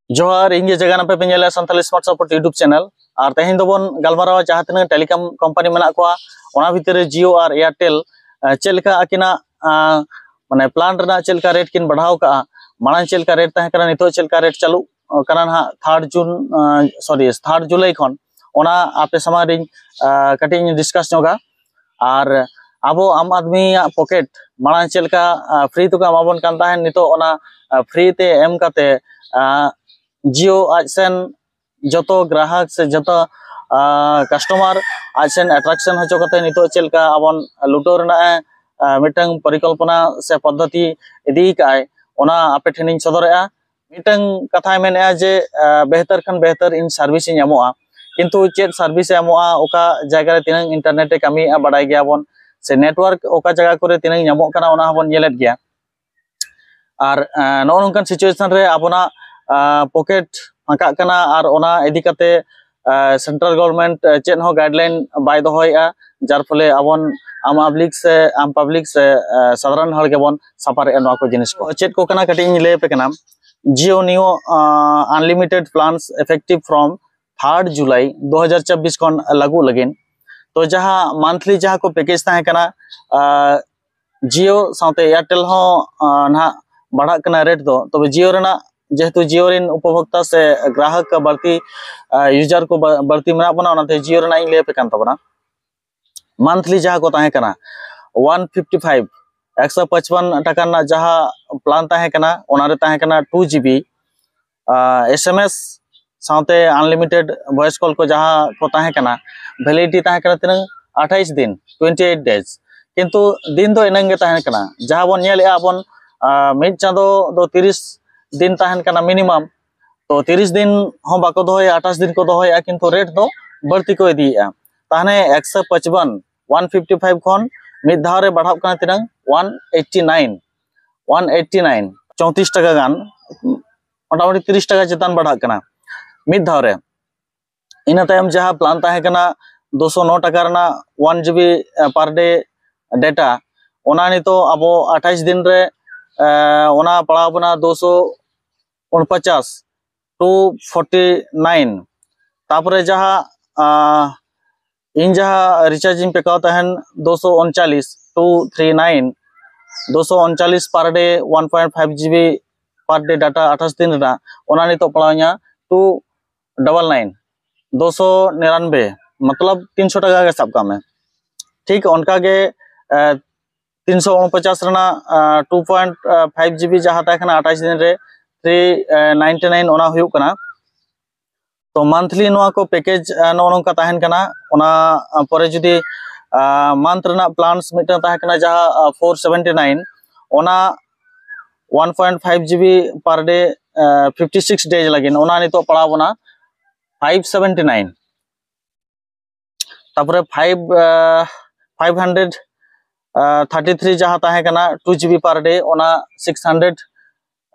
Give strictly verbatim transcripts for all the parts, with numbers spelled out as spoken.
ᱡᱚᱦᱟᱨ, ᱤᱧ ᱜᱮ ᱡᱟᱜᱟᱱ ᱟᱯᱮ ᱯᱮ ᱧᱮᱞᱮᱫᱼᱟ Santali smart support YouTube channel. ᱟᱨ ᱛᱮᱦᱮᱧ ᱫᱚᱵᱚᱱ ᱜᱟᱞᱢᱟᱨᱟᱣᱟ ᱡᱟᱦᱟᱸ ᱛᱤᱱᱟᱹᱜ ᱴᱮᱞᱤᱠᱚᱢ ᱠᱳᱢᱯᱟᱱᱤ ᱢᱮᱱᱟᱜ ᱠᱚᱣᱟ, ᱚᱱᱟ ᱵᱷᱤᱛᱤᱨ ᱨᱮ ᱡᱤᱭᱳ ᱟᱨ ᱮᱭᱟᱨᱴᱮᱞ, ᱟᱸ, ᱪᱮᱫ ᱞᱮᱠᱟ ᱟᱹᱠᱤᱱᱟᱜ, ᱟᱸ, ᱢᱟᱱᱮ ᱯᱞᱟᱱ ᱨᱮᱱᱟᱜ ᱪᱮᱫ ᱞᱮᱠᱟ ᱨᱮᱴ ᱠᱤᱱ ᱵᱟᱲᱦᱟᱣ ᱠᱟᱜᱼᱟ, ᱢᱟᱲᱟᱝ ᱪᱮᱫ ᱞᱮᱠᱟ ᱨᱮᱴ ᱛᱟᱦᱮᱸ ᱠᱟᱱᱟ, ᱱᱤᱛᱚᱜ ᱪᱮᱫ ᱞᱮᱠᱟ ᱨᱮᱴ ᱪᱟᱹᱞᱩᱜ ᱠᱟᱱᱟ ᱱᱟᱦᱟᱜ ᱛᱷᱟᱨᱰ ᱡᱩᱱ, ᱟᱸ, ᱥᱚᱨᱤ, ᱛᱷᱟᱨᱰ ᱡᱩᱞᱟᱭ ᱠᱷᱚᱱ, ᱚᱱᱟ ᱟᱯᱮ ᱥᱟᱢᱟᱝ ᱨᱤᱧ, ᱟᱸ, ᱠᱟᱹᱴᱤᱡ ᱤᱧ ᱰᱤᱥᱠᱟᱥ ᱧᱚᱜᱟ᱾ ᱟᱨ ᱟᱵᱚ ᱟᱢ ᱟᱫᱢᱤᱭᱟᱜ ᱯᱚᱠᱮᱴ ᱢᱟᱲᱟᱝ ᱪᱮᱫ ᱞᱮᱠᱟ, ᱟᱸ, ᱯᱷᱨᱤ ᱛᱮᱠᱚ ᱮᱢᱟ ᱵᱚᱱ ᱠᱟᱱ ᱛᱟᱦᱮᱸᱫ, ᱱᱤᱛᱚᱜ ᱚᱱᱟ, ᱟᱸ, ᱯᱷᱨᱤ ᱛᱮ ᱮᱢ ᱠᱟᱛᱮ, ᱟᱸ, ᱡᱤᱭᱳ ᱟᱡ ᱥᱮᱱ ᱡᱚᱛᱚ ᱜᱨᱟᱦᱚᱠ ᱥᱮ ᱡᱚᱛᱚ, ᱟᱸ, ᱠᱟᱥᱴᱚᱢᱟᱨ ᱟᱡ ᱥᱮᱱ ᱮᱴᱨᱟᱠᱥᱚᱱ ᱦᱚᱪᱚ ᱠᱟᱛᱮ ᱱᱤᱛᱚᱜ ᱪᱮᱫ ᱞᱮᱠᱟ ᱟᱵᱚᱱ ᱞᱩᱴᱟᱹᱣ ᱨᱮᱱᱟᱜ ᱮ, ᱟᱸ, ᱢᱤᱫᱴᱟᱝ ᱯᱚᱨᱤᱠᱚᱞᱯᱚᱱᱟ ᱥᱮ ᱯᱚᱫᱽᱫᱷᱚᱛᱤ ᱤᱫᱤ ᱠᱟᱜᱼᱟᱭ, ᱚᱱᱟ ᱟᱯᱮ ᱴᱷᱮᱱᱤᱧ ᱥᱚᱫᱚᱨᱮᱜᱼᱟ᱾ ᱢᱤᱫᱴᱟᱝ ᱠᱟᱛᱷᱟᱭ ᱢᱮᱱᱮᱜᱼᱟ ᱡᱮ, ᱟᱸ, ᱵᱮᱦᱛᱟᱨ ᱠᱷᱟᱱ ᱵᱮᱦᱛᱟᱨ ᱤᱧ ᱥᱟᱨᱵᱷᱤᱥ ᱤᱧ ᱮᱢᱚᱜᱼᱟ, ᱠᱤᱱᱛᱩ ᱪᱮᱫ ᱥᱟᱨᱵᱷᱤᱥ ᱮ ᱮᱢᱚᱜᱼᱟ, ᱚᱠᱟ ᱡᱟᱭᱜᱟ ᱨᱮ ᱛᱤᱱᱟᱹᱝ ᱤᱱᱴᱟᱨᱱᱮᱴ ᱮ ᱠᱟᱹᱢᱤᱭᱮᱜᱼᱟ ᱵᱟᱰᱟᱭ ᱜᱮᱭᱟᱵᱚᱱ, ᱥᱮ ᱱᱮᱴᱣᱟᱨᱠ ᱚᱠᱟ ᱡᱟᱭᱜᱟ ᱠᱚᱨᱮ ᱛᱤᱱᱟᱹᱝ ᱧᱟᱢᱚᱜ ᱠᱟᱱᱟ ᱚᱱᱟ ᱦᱚᱸᱵᱚᱱ ᱧᱮᱞᱮᱫ ᱜᱮᱭᱟ᱾ ᱟᱨ, ᱟᱸ, ᱱᱚᱜᱼᱚ ᱱᱚᱝᱠᱟᱱ ᱥᱤᱪᱩᱭᱮᱥᱚᱱ ᱨᱮ ᱟᱵᱚᱱᱟᱜ, ᱟᱸ, ᱯᱚᱠᱮᱴ ᱯᱷᱟᱸᱠᱟᱜ ᱠᱟᱱᱟ ᱟᱨ ᱚᱱᱟ ᱤᱫᱤ ᱠᱟᱛᱮ, ᱟᱸ, ᱥᱮᱱᱴᱨᱟᱞ ᱜᱚᱵᱷᱚᱨᱱᱢᱮᱱᱴ, ᱟᱸ, ᱪᱮᱫ ᱦᱚᱸ ᱜᱟᱭᱤᱰᱞᱟᱭᱤᱱ ᱵᱟᱭ ᱫᱚᱦᱚᱭᱮᱜᱼᱟ, ᱡᱟᱨ ᱯᱷᱚᱞᱮ ᱟᱵᱚᱱ ᱟᱢ ᱯᱟᱵᱽᱞᱤᱠ ᱥᱮ, ᱟᱢ ᱯᱟᱵᱽᱞᱤᱠ ᱥᱮ, ᱟᱸ, ᱥᱟᱫᱷᱟᱨᱚᱱ ᱦᱚᱲ ᱜᱮᱵᱚᱱ ᱥᱟᱯᱷᱟᱨᱮᱜᱼᱟ ᱱᱚᱣᱟ ᱠᱚ ᱡᱤᱱᱤᱥ ᱠᱚ᱾ ᱪᱮᱫ ᱠᱚ ᱠᱟᱱᱟ ᱠᱟᱹᱴᱤᱡ ᱤᱧ ᱞᱟᱹᱭ ᱟᱯᱮ ᱠᱟᱱᱟ᱾ Jio Neo, ᱟᱸ, unlimited plans effective from third July ᱫᱩ ᱦᱟᱡᱟᱨ ᱪᱚᱵᱵᱤᱥ ᱠᱷᱚᱱ ᱞᱟᱹᱜᱩ ᱞᱟᱹᱜᱤᱫ᱾ ᱛᱚ ᱡᱟᱦᱟᱸ ᱢᱟᱱᱛᱷᱞᱤ ᱡᱟᱦᱟᱸ ᱠᱚ ᱯᱮᱠᱮᱡᱽ ᱛᱟᱦᱮᱸ ᱠᱟᱱᱟ, ᱟᱸ, ᱡᱤᱭᱳ ᱥᱟᱶᱛᱮ ᱮᱭᱟᱨᱴᱮᱞ ᱦᱚᱸ, ᱟᱸ, ᱱᱟᱦᱟᱜ ᱵᱟᱲᱦᱟᱜ ᱠᱟᱱᱟ ᱨᱮᱴ ᱫᱚ᱾ ᱛᱚᱵᱮ ᱡᱤᱭᱳ ᱨᱮᱱᱟᱜ, ᱡᱮᱦᱮᱛᱩ ᱡᱤᱭᱳ ᱨᱮᱱ ᱩᱯᱚᱵᱷᱳᱠᱛᱟ ᱥᱮ ᱜᱨᱟᱦᱚᱠ ᱵᱟᱹᱲᱛᱤ, ᱟᱸ, ᱭᱩᱡᱟᱨ ᱠᱚ ᱵᱟ-, ᱵᱟᱹᱲᱛᱤ ᱢᱮᱱᱟᱜ ᱵᱚᱱᱟ, ᱚᱱᱟᱛᱮ ᱡᱤᱭᱳ ᱨᱮᱱᱟᱜ ᱤᱧ ᱞᱟᱹᱭ ᱟᱯᱮ ᱠᱟᱱ ᱛᱟᱵᱚᱱᱟ᱾ ᱢᱟᱱᱛᱷᱞᱤ ᱡᱟᱦᱟᱸ ᱠᱚ ᱛᱟᱦᱮᱸ ᱠᱟᱱᱟ ᱚᱣᱟᱱ ᱯᱷᱤᱯᱴᱤ ᱯᱷᱟᱭᱤᱵᱷ, ᱮᱠᱥᱚ ᱯᱟᱸᱪᱯᱟᱱ ᱴᱟᱠᱟ ᱨᱮᱱᱟᱜ ᱡᱟᱦᱟᱸ ᱯᱞᱟᱱ ᱛᱟᱦᱮᱸ ᱠᱟᱱᱟ, ᱚᱱᱟᱨᱮ ᱛᱟᱦᱮᱸ ᱠᱟᱱᱟ ᱴᱩ ᱡᱤᱵᱤ, ᱟᱸ, ᱮᱥ ᱮᱢ ᱮᱥ ᱥᱟᱶᱛᱮ ᱟᱱᱞᱤᱢᱤᱴᱮᱰ ᱵᱷᱚᱭᱮᱥ ᱠᱚᱞ ᱠᱚ ᱡᱟᱦᱟᱸ ᱠᱚ ᱛᱟᱦᱮᱸ ᱠᱟᱱᱟ, ᱵᱷᱮᱞᱤᱰᱤᱴᱤ ᱛᱟᱦᱮᱸ ᱠᱟᱱᱟ ᱛᱤᱱᱟᱹᱝ? ᱟᱴᱷᱟᱭᱤᱥ ᱫᱤᱱ, ᱴᱩᱭᱮᱱᱴᱤ ᱮᱭᱤᱴ ᱰᱮᱡᱽ᱾ ᱠᱤᱱᱛᱩ ᱫᱤᱱ ᱫᱚ ᱤᱱᱟᱹᱝ ᱜᱮ ᱛᱟᱦᱮᱸ ᱠᱟᱱᱟ᱾ ᱡᱟᱦᱟᱸ ᱵᱚᱱ ᱧᱮᱞᱮᱜᱼᱟ ᱟᱵᱚᱱ, ᱟᱸ, ᱢᱤᱫ ᱪᱟᱸᱫᱚ ᱫᱚ ᱛᱤᱨᱤᱥ ᱫᱤᱱ ᱛᱟᱦᱮᱱ ᱠᱟᱱᱟ ᱢᱤᱱᱤᱢᱟᱢ᱾ ᱛᱚ ᱛᱤᱨᱤᱥ ᱫᱤᱱ ᱦᱚᱸ ᱵᱟᱠᱚ ᱫᱚᱦᱚᱭᱟ, ᱟᱴᱷᱟᱥ ᱫᱤᱱ ᱠᱚ ᱫᱚᱦᱚᱭᱟ, ᱠᱤᱱᱛᱩ ᱨᱮᱴ ᱫᱚ ᱵᱟᱹᱲᱛᱤ ᱠᱚ ᱤᱫᱤᱭᱮᱜᱼᱟ᱾ ᱛᱟᱦᱞᱮ ᱮᱠᱥᱚ ᱯᱟᱸᱪᱯᱟᱱ, ᱚᱣᱟᱱ ᱯᱷᱤᱯᱴᱤ ᱯᱷᱟᱭᱤᱵᱷ ᱠᱷᱚᱱ ᱢᱤᱫ ᱫᱷᱟᱣ ᱨᱮ ᱵᱟᱲᱦᱟᱜ ᱠᱟᱱᱟ ᱛᱤᱱᱟᱹᱝ? One eighty nine, one eighty nine, ᱪᱳᱭᱛᱨᱤᱥ ᱴᱟᱠᱟ ᱜᱟᱱ, ᱢᱚᱴᱟᱢᱩᱴᱤ ᱛᱤᱨᱤᱥ ᱴᱟᱠᱟ ᱪᱮᱛᱟᱱ ᱵᱟᱲᱦᱟᱜ ᱠᱟᱱᱟ ᱢᱤᱫ ᱫᱷᱟᱣ ᱨᱮ᱾ ᱤᱱᱟᱹ ᱛᱟᱭᱚᱢ ᱡᱟᱦᱟᱸ ᱯᱞᱟᱱ ᱛᱟᱦᱮᱸ ᱠᱟᱱᱟ ᱫᱩᱥᱚ ᱱᱚ ᱴᱟᱠᱟ ᱨᱮᱱᱟᱜ ᱚᱣᱟᱱ ᱡᱤᱵᱤ per day data, ᱚᱱᱟ ᱱᱤᱛᱚᱜ ᱟᱵᱚ ᱟᱴᱷᱟᱭᱤᱥ ᱫᱤᱱ ᱨᱮ, ᱮ, ᱚᱱᱟ ᱯᱟᱲᱟᱣ ᱵᱚᱱᱟ ᱫᱩᱥᱚ ᱩᱱᱯᱚᱪᱟᱥ᱾ Two forty nine. ᱛᱟᱯᱚᱨᱮ ᱡᱟᱦᱟᱸ ᱤᱧ ᱡᱟᱦᱟᱸ ᱨᱤᱪᱟᱨᱡᱽ ᱤᱧ ᱯᱮᱠᱟᱣ ᱛᱟᱦᱮᱱ ᱫᱩᱥᱚ ᱩᱱᱪᱟᱞᱤᱥ, ᱴᱩ ᱛᱷᱨᱤ ᱱᱟᱭᱤᱱ, ᱫᱩᱥᱚ ᱩᱱᱪᱟᱞᱤᱥ per day, one point five GB per day data ᱟᱴᱷᱟᱥ ᱫᱤᱱ ᱨᱮᱱᱟᱜ, ᱚᱱᱟ ᱱᱤᱛᱚᱜ ᱯᱟᱲᱟᱣ ᱤᱧᱟ ᱴᱩ ᱰᱚᱵᱚᱞ ᱱᱟᱭᱤᱱ, ᱫᱩᱥᱚ ᱱᱤᱨᱟᱱᱵᱮ, ᱢᱚᱛᱞᱚᱵ ᱛᱤᱱᱥᱚ ᱴᱟᱠᱟ ᱜᱮ ᱥᱟᱵ ᱠᱟᱜ ᱢᱮ᱾ ᱴᱷᱤᱠ ᱚᱱᱠᱟ ᱜᱮ ᱛᱤᱱᱥᱚ ᱩᱱᱯᱚᱪᱟᱥ ᱨᱮᱱᱟᱜ ᱴᱩ ᱯᱚᱭᱮᱱᱴ ᱯᱷᱟᱭᱤᱵᱷ ᱡᱤᱵᱤ ᱡᱟᱦᱟᱸ ᱛᱟᱦᱮᱸ ᱠᱟᱱᱟ ᱟᱴᱷᱟᱥ ᱫᱤᱱ ᱨᱮ ᱛᱷᱨᱤ ᱱᱟᱭᱤᱱᱴᱤ ᱱᱟᱭᱤᱱ, ᱚᱱᱟ ᱦᱩᱭᱩᱜ ᱠᱟᱱᱟ᱾ ᱛᱚ ᱢᱟᱱᱛᱷᱞᱤ ᱱᱚᱣᱟ ᱠᱚ ᱯᱮᱠᱮᱡᱽ ᱱᱚᱜᱼᱚ ᱱᱚᱝᱠᱟ ᱛᱟᱦᱮᱱ ᱠᱟᱱᱟ᱾ ᱚᱱᱟ ᱯᱚᱨᱮ ᱡᱩᱫᱤ ᱢᱟᱱᱛᱷ ᱨᱮᱱᱟᱜ ᱯᱞᱟᱱᱥ ᱢᱤᱫᱴᱟᱝ ᱛᱟᱦᱮᱸ ᱠᱟᱱᱟ ᱡᱟᱦᱟᱸ ᱯᱷᱳᱨ ᱥᱮᱵᱷᱮᱱᱴᱤ ᱱᱟᱭᱤᱱ, ᱚᱱᱟ one point five GB per day, fifty six days ᱞᱟᱹᱜᱤᱫ, ᱚᱱᱟ ᱱᱤᱛᱚᱜ ᱯᱟᱲᱟᱣ ᱵᱚᱱᱟ ᱯᱷᱟᱭᱤᱵᱷ ᱥᱮᱵᱷᱮᱱᱴᱤ ᱱᱟᱭᱤᱱ᱾ ᱛᱟᱯᱚᱨᱮ five five hundred thirty three ᱡᱟᱦᱟᱸ ᱛᱟᱦᱮᱸ ᱠᱟᱱᱟ ᱴᱩ ᱡᱤᱵᱤ per day, ᱚᱱᱟ ᱥᱤᱠᱥ ᱦᱟᱱᱰᱨᱮᱰ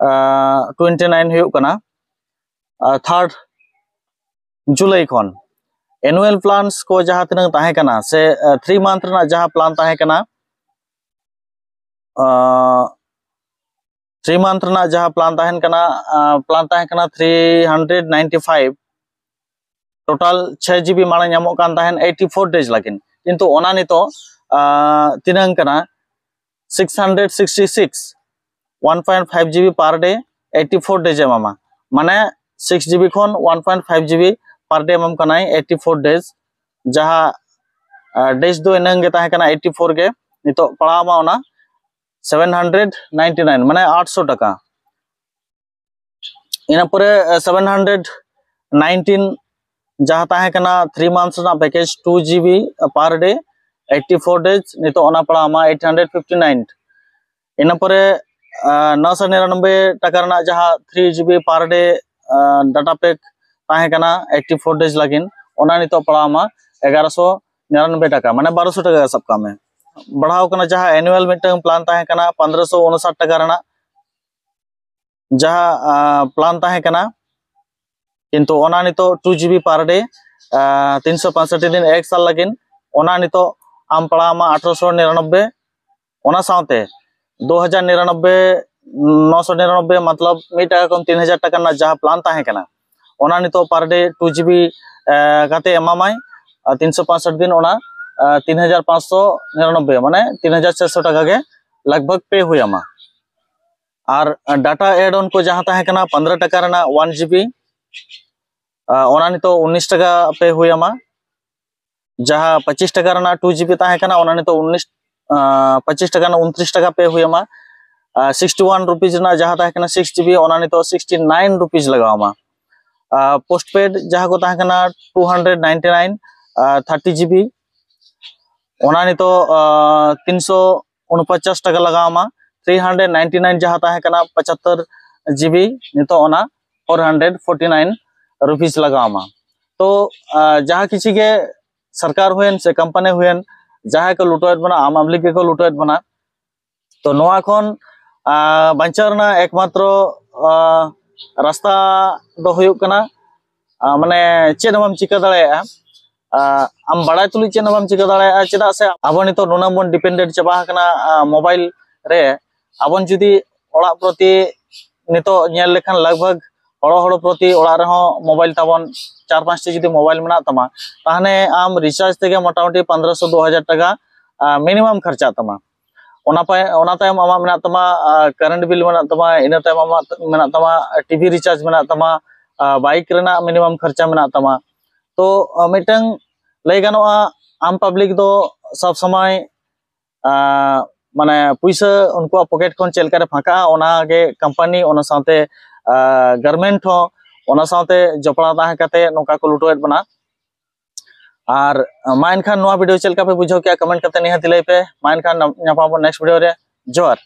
ᱴᱩᱭᱮᱱᱴᱤ ᱱᱟᱭᱤᱱ ᱦᱩᱭᱩᱜ ᱠᱟᱱᱟ᱾ ᱛᱷᱟᱨᱰ ᱡᱩᱞᱟᱭ ᱠᱷᱚᱱ ᱮᱱᱩᱣᱮᱞ ᱯᱞᱟᱱᱥ ᱠᱚ ᱡᱟᱦᱟᱸ ᱛᱤᱱᱟᱹᱜ ᱛᱟᱦᱮᱸ ᱠᱟᱱᱟ ᱥᱮ ᱛᱷᱨᱤ ᱢᱟᱱᱛᱷ ᱨᱮᱱᱟᱜ ᱡᱟᱦᱟᱸ ᱯᱞᱟᱱ ᱛᱟᱦᱮᱸ ᱠᱟᱱᱟ, ᱛᱷᱨᱤ ᱢᱟᱱᱛᱷ ᱨᱮᱱᱟᱜ ᱡᱟᱦᱟᱸ ᱯᱞᱟᱱ ᱛᱟᱦᱮᱱ ᱠᱟᱱᱟ, ᱯᱞᱟᱱ ᱛᱟᱦᱮᱸ ᱠᱟᱱᱟ three hundred ninety five. Total ᱪᱷᱚᱭ ᱡᱤᱵᱤ ᱢᱟᱲᱟᱝ ᱧᱟᱢᱚᱜ ᱠᱟᱱ ᱛᱟᱦᱮᱱ ᱮᱭᱤᱴᱤ ᱯᱷᱳᱨ ᱰᱮᱡᱽ ᱞᱟᱹᱜᱤᱫ, ᱠᱤᱱᱛᱩ ᱚᱱᱟ ᱱᱤᱛᱚᱜ ᱛᱤᱱᱟᱹᱝ ᱠᱟᱱᱟ? Six hundred sixty six. One point five GB per day, eighty four days ᱮ ᱮᱢᱟᱢᱟ᱾ ᱢᱟᱱᱮ ᱥᱤᱠᱥ ᱡᱤᱵᱤ ᱠᱷᱚᱱ one point five GB per day ᱮᱢᱟᱢ ᱠᱟᱱᱟᱭ ᱮᱭᱤᱴᱤ ᱯᱷᱳᱨ ᱰᱮᱡᱽ᱾ ᱡᱟᱦᱟᱸ ᱰᱮᱡᱽ ᱫᱚ ᱤᱱᱟᱹᱝ ᱜᱮ ᱛᱟᱦᱮᱸ ᱠᱟᱱᱟ ᱮᱭᱤᱴᱤ ᱯᱷᱳᱨ ᱜᱮ, ᱱᱤᱛᱚᱜ ᱯᱟᱲᱟᱣ ᱟᱢᱟ ᱚᱱᱟ ᱥᱮᱵᱷᱮᱱ ᱦᱟᱱᱰᱨᱮᱰ ᱱᱟᱭᱤᱱᱴᱤ ᱱᱟᱭᱤᱱ, ᱢᱟᱱᱮ ᱟᱴᱥᱚ ᱴᱟᱠᱟ᱾ ᱤᱱᱟᱹ ᱯᱚᱨᱮ ᱥᱮᱵᱷᱮᱱ ᱦᱟᱱᱰᱨᱮᱰ ᱱᱟᱭᱤᱱᱴᱤᱱ ᱡᱟᱦᱟᱸ ᱛᱟᱦᱮᱸ ᱠᱟᱱᱟ ᱛᱷᱨᱤ ᱢᱟᱱᱛᱷ ᱨᱮᱱᱟᱜ package, two G per day, eighty four days, ᱱᱤᱛᱚᱜ ᱚᱱᱟ ᱯᱟᱲᱟᱣ ᱟᱢᱟ ᱮᱭᱤᱴ ᱦᱟᱱᱰᱨᱮᱰ ᱯᱷᱤᱯᱴᱤ ᱱᱟᱭᱤᱱ᱾ ᱤᱱᱟᱹ ᱯᱚᱨᱮ ᱱᱚᱥᱚ ᱱᱤᱨᱟᱱᱚᱵᱵᱳᱭ ᱴᱟᱠᱟ ᱨᱮᱱᱟᱜ ᱡᱟᱦᱟᱸ ᱛᱷᱨᱤ ᱡᱤᱵᱤ per day data pack ᱛᱟᱦᱮᱸ ᱠᱟᱱᱟ ᱮᱭᱤᱴᱤ ᱯᱷᱳᱨ ᱰᱮᱡᱽ ᱞᱟᱹᱜᱤᱫ, ᱚᱱᱟ ᱱᱤᱛᱚᱜ ᱯᱟᱲᱟᱣ ᱟᱢᱟ ᱮᱜᱟᱨᱚᱥᱚ ᱱᱤᱨᱟᱱᱚᱵᱵᱳᱭ ᱴᱟᱠᱟ, ᱢᱟᱱᱮ ᱵᱟᱨᱚᱥᱚ ᱴᱟᱠᱟ ᱥᱟᱵ ᱠᱟᱜ ᱢᱮ᱾ ᱵᱟᱲᱦᱟᱣ ᱠᱟᱱᱟ᱾ ᱡᱟᱦᱟᱸ ᱮᱱᱩᱣᱮᱞ ᱢᱤᱫᱴᱟᱝ ᱯᱞᱟᱱ ᱛᱟᱦᱮᱸ ᱠᱟᱱᱟ ᱯᱚᱱᱫᱽᱨᱚᱥᱚ ᱩᱱᱥᱟᱴ ᱴᱟᱠᱟ ᱨᱮᱱᱟᱜ, ᱡᱟᱦᱟᱸ ᱯᱞᱟᱱ ᱛᱟᱦᱮᱸ ᱠᱟᱱᱟ, ᱠᱤᱱᱛᱩ ᱚᱱᱟ ᱱᱤᱛᱚᱜ ᱴᱩ ᱡᱤᱵᱤ per day, ᱛᱤᱱᱥᱚ ᱯᱚᱸᱭᱥᱚᱴᱴᱤ ᱫᱤᱱ ᱮᱠ ᱥᱟᱞ ᱞᱟᱹᱜᱤᱫ, ᱚᱱᱟ ᱱᱤᱛᱚᱜ ᱟᱢ ᱯᱟᱲᱟᱣ ᱟᱢᱟ ᱟᱴᱷᱨᱚᱥᱚ ᱱᱤᱨᱟᱱᱚᱵᱵᱳᱭ᱾ ᱚᱱᱟ ᱥᱟᱶᱛᱮ ᱫᱩ ᱦᱟᱡᱟᱨ ᱱᱤᱨᱟᱱᱚᱵᱵᱳᱭ ᱱᱚᱥᱚ ᱱᱤᱨᱟᱱᱚᱵᱵᱳᱭ, ᱢᱚᱛᱞᱚᱵ ᱢᱤᱫ ᱴᱟᱠᱟ ᱠᱚᱢ ᱛᱤᱱ ᱦᱟᱡᱟᱨ ᱴᱟᱠᱟ ᱨᱮᱱᱟᱜ ᱡᱟᱦᱟᱸ ᱯᱞᱟᱱ ᱛᱟᱦᱮᱸ ᱠᱟᱱᱟ, ᱚᱱᱟ ᱱᱤᱛᱚᱜ ᱯᱟᱨ ᱰᱮ ᱴᱩ ᱡᱤᱵᱤ ᱠᱟᱛᱮ ᱮᱢᱟᱢᱟᱭ᱾ ᱟᱨ ᱛᱤᱱᱥᱚ ᱯᱟᱸᱥᱚᱴ ᱫᱤᱱ ᱚᱱᱟ ᱛᱤᱱ ᱦᱟᱡᱟᱨ ᱯᱟᱸᱪᱥᱚ ᱱᱤᱨᱟᱱᱚᱵᱵᱳᱭ, ᱢᱟᱱᱮ ᱛᱤᱱ ᱦᱟᱡᱟᱨ ᱪᱟᱨᱥᱚ ᱴᱟᱠᱟ ᱜᱮ ᱞᱟᱜᱽ ᱵᱷᱟᱜᱽ ᱯᱮ ᱦᱩᱭ ᱟᱢᱟ᱾ ᱟᱨ ᱰᱟᱴᱟ ᱮᱰ ᱚᱱ ᱠᱚ ᱡᱟᱦᱟᱸ ᱛᱟᱦᱮᱸ ᱠᱟᱱᱟ ᱯᱚᱱᱨᱚ ᱴᱟᱠᱟ ᱨᱮᱱᱟᱜ ᱚᱣᱟᱱ ᱡᱤᱵᱤ, ᱚᱱᱟ ᱱᱤᱛᱚᱜ ᱩᱱᱤᱥ ᱴᱟᱠᱟ ᱯᱮ ᱦᱩᱭ ᱟᱢᱟ᱾ ᱡᱟᱦᱟᱸ ᱯᱚᱸᱪᱤᱥ ᱴᱟᱠᱟ ᱨᱮᱱᱟᱜ ᱴᱩ ᱡᱤᱵᱤ ᱛᱟᱦᱮᱸ ᱠᱟᱱᱟ, ᱚᱱᱟ ᱱᱤᱛᱚᱜ ᱩᱱᱤᱥ ᱯᱚᱸᱪᱤᱥ ᱴᱟᱠᱟ ᱨᱮᱱᱟᱜ ᱩᱱᱛᱨᱤᱥ ᱴᱟᱠᱟ ᱯᱮ ᱦᱩᱭ ᱟᱢᱟ᱾ ᱥᱤᱠᱥᱴᱤ ᱳᱣᱟᱱ ᱨᱩᱯᱤᱡᱽ ᱨᱮᱱᱟᱜ ᱡᱟᱦᱟᱸ ᱛᱟᱦᱮᱸ ᱠᱟᱱᱟ ᱥᱤᱠᱥ ᱡᱤᱵᱤ, ᱚᱱᱟ ᱱᱤᱛᱚᱜ ᱥᱤᱠᱥᱴᱤ ᱱᱟᱭᱤᱱ ᱨᱩᱯᱤᱡᱽ ᱞᱟᱜᱟᱣ ᱟᱢᱟ᱾ ᱯᱳᱥᱴ ᱯᱮᱰ ᱡᱟᱦᱟᱸ ᱠᱚ ᱛᱟᱦᱮᱸ ᱠᱟᱱᱟ two hundred ninety nine, thirty GB, ᱚᱱᱟ ᱱᱤᱛᱚᱜ ᱛᱤᱱᱥᱚ ᱩᱱᱯᱚᱪᱟᱥ ᱴᱟᱠᱟ ᱞᱟᱜᱟᱣ ᱟᱢᱟ᱾ ᱛᱷᱨᱤ ᱦᱟᱱᱰᱨᱮᱰ ᱱᱟᱭᱤᱱᱴᱤ ᱱᱟᱭᱤᱱ ᱡᱟᱦᱟᱸ ᱛᱟᱦᱮᱸ ᱠᱟᱱᱟ ᱯᱚᱸᱪᱟᱛᱛᱳᱨ ᱡᱤᱵᱤ, ᱱᱤᱛᱚᱜ ᱚᱱᱟ ᱯᱷᱳᱨ ᱦᱟᱱᱰᱨᱮᱰ ᱯᱷᱳᱨᱴᱤ ᱱᱟᱭᱤᱱ ᱨᱩᱯᱤᱡᱽ ᱞᱟᱜᱟᱣ ᱟᱢᱟ᱾ ᱛᱚ ᱡᱟᱦᱟᱸ ᱠᱤᱪᱷᱤ ᱜᱮ ᱥᱚᱨᱠᱟᱨ ᱦᱩᱭᱮᱱ ᱥᱮ ᱠᱳᱢᱯᱟᱱᱤ ᱦᱩᱭᱮᱱ, ᱡᱟᱦᱟᱸᱭ ᱠᱚ ᱞᱩᱴᱟᱹᱣᱮᱫ ᱵᱚᱱᱟ, ᱟᱢ ᱟᱢᱞᱤ ᱜᱮᱠᱚ ᱞᱩᱴᱟᱹᱣᱮᱫ ᱵᱚᱱᱟ᱾ ᱛᱚ ᱱᱚᱣᱟ ᱠᱷᱚᱱ ᱵᱟᱧᱪᱟᱣ ᱨᱮᱱᱟᱜ ᱮᱠᱢᱟᱛᱨᱚ ᱨᱟᱥᱛᱟ ᱫᱚ ᱦᱩᱭᱩᱜ ᱠᱟᱱᱟ, ᱢᱟᱱᱮ ᱪᱮᱫ ᱦᱚᱸ ᱵᱟᱢ ᱪᱤᱠᱟᱹ ᱫᱟᱲᱮᱭᱟᱜᱼᱟ᱾ ᱟᱢ ᱵᱟᱲᱟᱭ ᱛᱩᱞᱩᱡ ᱪᱮᱫ ᱦᱚᱸ ᱵᱟᱢ ᱪᱤᱠᱟᱹ ᱫᱟᱲᱮᱭᱟᱜᱼᱟ᱾ ᱪᱮᱫᱟᱜ ᱥᱮ ᱟᱵᱚ ᱱᱤᱛᱚᱜ ᱱᱩᱱᱟᱹᱜ ᱵᱚᱱ ᱰᱤᱯᱮᱱᱰᱮᱱᱴ ᱪᱟᱵᱟ ᱟᱠᱟᱱᱟ ᱢᱳᱵᱟᱭᱤᱞ ᱨᱮ᱾ ᱟᱵᱚᱱ ᱡᱩᱫᱤ ᱚᱲᱟᱜ ᱯᱨᱚᱛᱤ ᱱᱤᱛᱚᱜ ᱧᱮᱞ ᱞᱮᱠᱷᱟᱱ ᱞᱟᱜᱽ ᱵᱷᱟᱜᱽ ᱦᱚᱲ ᱦᱚᱲ ᱯᱨᱚᱛᱤ ᱚᱲᱟᱜ ᱨᱮᱦᱚᱸ ᱢᱳᱵᱟᱭᱤᱞ ᱛᱟᱵᱚᱱ, ᱪᱟᱨ ᱯᱟᱸᱪᱴᱤ ᱡᱩᱫᱤ ᱢᱳᱵᱟᱭᱤᱞ ᱢᱮᱱᱟᱜ ᱛᱟᱢᱟ, ᱛᱟᱦᱚᱞᱮ ᱟᱢ ᱨᱤᱪᱟᱨᱡᱽ ᱛᱮᱜᱮ ᱢᱚᱴᱟᱢᱩᱴᱤ ᱯᱚᱱᱨᱚᱥᱚ ᱫᱩ ᱦᱟᱡᱟᱨ ᱴᱟᱠᱟ ᱢᱤᱱᱤᱢᱟᱢ ᱠᱷᱚᱨᱪᱟᱜ ᱛᱟᱢᱟ᱾ ᱚᱱᱟ ᱯᱟᱭ-, ᱚᱱᱟ ᱛᱟᱭᱚᱢ ᱟᱢᱟᱜ ᱢᱮᱱᱟᱜ ᱛᱟᱢᱟ ᱠᱟᱨᱮᱱᱴ ᱵᱤᱞ ᱢᱮᱱᱟᱜ ᱛᱟᱢᱟ, ᱤᱱᱟᱹ ᱛᱟᱭᱚᱢ ᱟᱢᱟᱜ ᱢᱮᱱᱟᱜ ᱛᱟᱢᱟ ᱴᱤᱵᱷᱤ ᱨᱤᱪᱟᱨᱡᱽ ᱢᱮᱱᱟᱜ ᱛᱟᱢᱟ, ᱵᱟᱭᱤᱠ ᱨᱮᱱᱟᱜ ᱢᱤᱱᱤᱢᱟᱢ ᱠᱷᱚᱨᱪᱟ ᱢᱮᱱᱟᱜ ᱛᱟᱢᱟ᱾ ᱛᱚ ᱢᱤᱫᱴᱟᱝ ᱞᱟᱹᱭ ᱜᱟᱱᱚᱜᱼᱟ, ᱟᱢ ᱯᱟᱵᱽᱞᱤᱠ ᱫᱚ ᱥᱚᱵᱽ ᱥᱚᱢᱚᱭ ᱢᱟᱱᱮ ᱯᱩᱭᱥᱟᱹ ᱩᱱᱠᱩᱣᱟᱜ ᱯᱚᱠᱮᱴ ᱠᱷᱚᱱ ᱪᱮᱫ ᱞᱮᱠᱟᱨᱮ ᱯᱷᱟᱸᱠᱟᱜᱼᱟ, ᱚᱱᱟᱜᱮ ᱠᱳᱢᱯᱟᱱᱤ, ᱚᱱᱟ ᱥᱟᱶᱛᱮ ᱜᱟᱨᱢᱮᱱᱴ ᱦᱚᱸ ᱚᱱᱟ ᱥᱟᱶᱛᱮ ᱡᱚᱯᱲᱟᱣ ᱛᱟᱦᱮᱸ ᱠᱟᱛᱮ ᱱᱚᱝᱠᱟ ᱠᱚ ᱞᱩᱴᱟᱹᱣᱮᱫ ᱵᱚᱱᱟ᱾ ᱟᱨ ᱢᱟ ᱮᱱᱠᱷᱟᱱ ᱱᱚᱣᱟ ᱵᱷᱤᱰᱤᱭᱳ ᱪᱮᱫ ᱞᱮᱠᱟ ᱯᱮ ᱵᱩᱡᱷᱟᱹᱣ ᱠᱮᱜᱼᱟ, ᱠᱚᱢᱮᱱᱴ ᱠᱟᱛᱮ ᱱᱤᱦᱟᱹᱛ ᱞᱟᱹᱭ ᱯᱮ᱾ ᱢᱟ ᱮᱱᱠᱷᱟᱱ ᱧᱟᱯᱟᱢ ᱟᱵᱚᱱ ᱱᱮᱠᱥᱴ ᱵᱷᱤᱰᱤᱭᱳ ᱨᱮ᱾ ᱡᱚᱦᱟᱨ᱾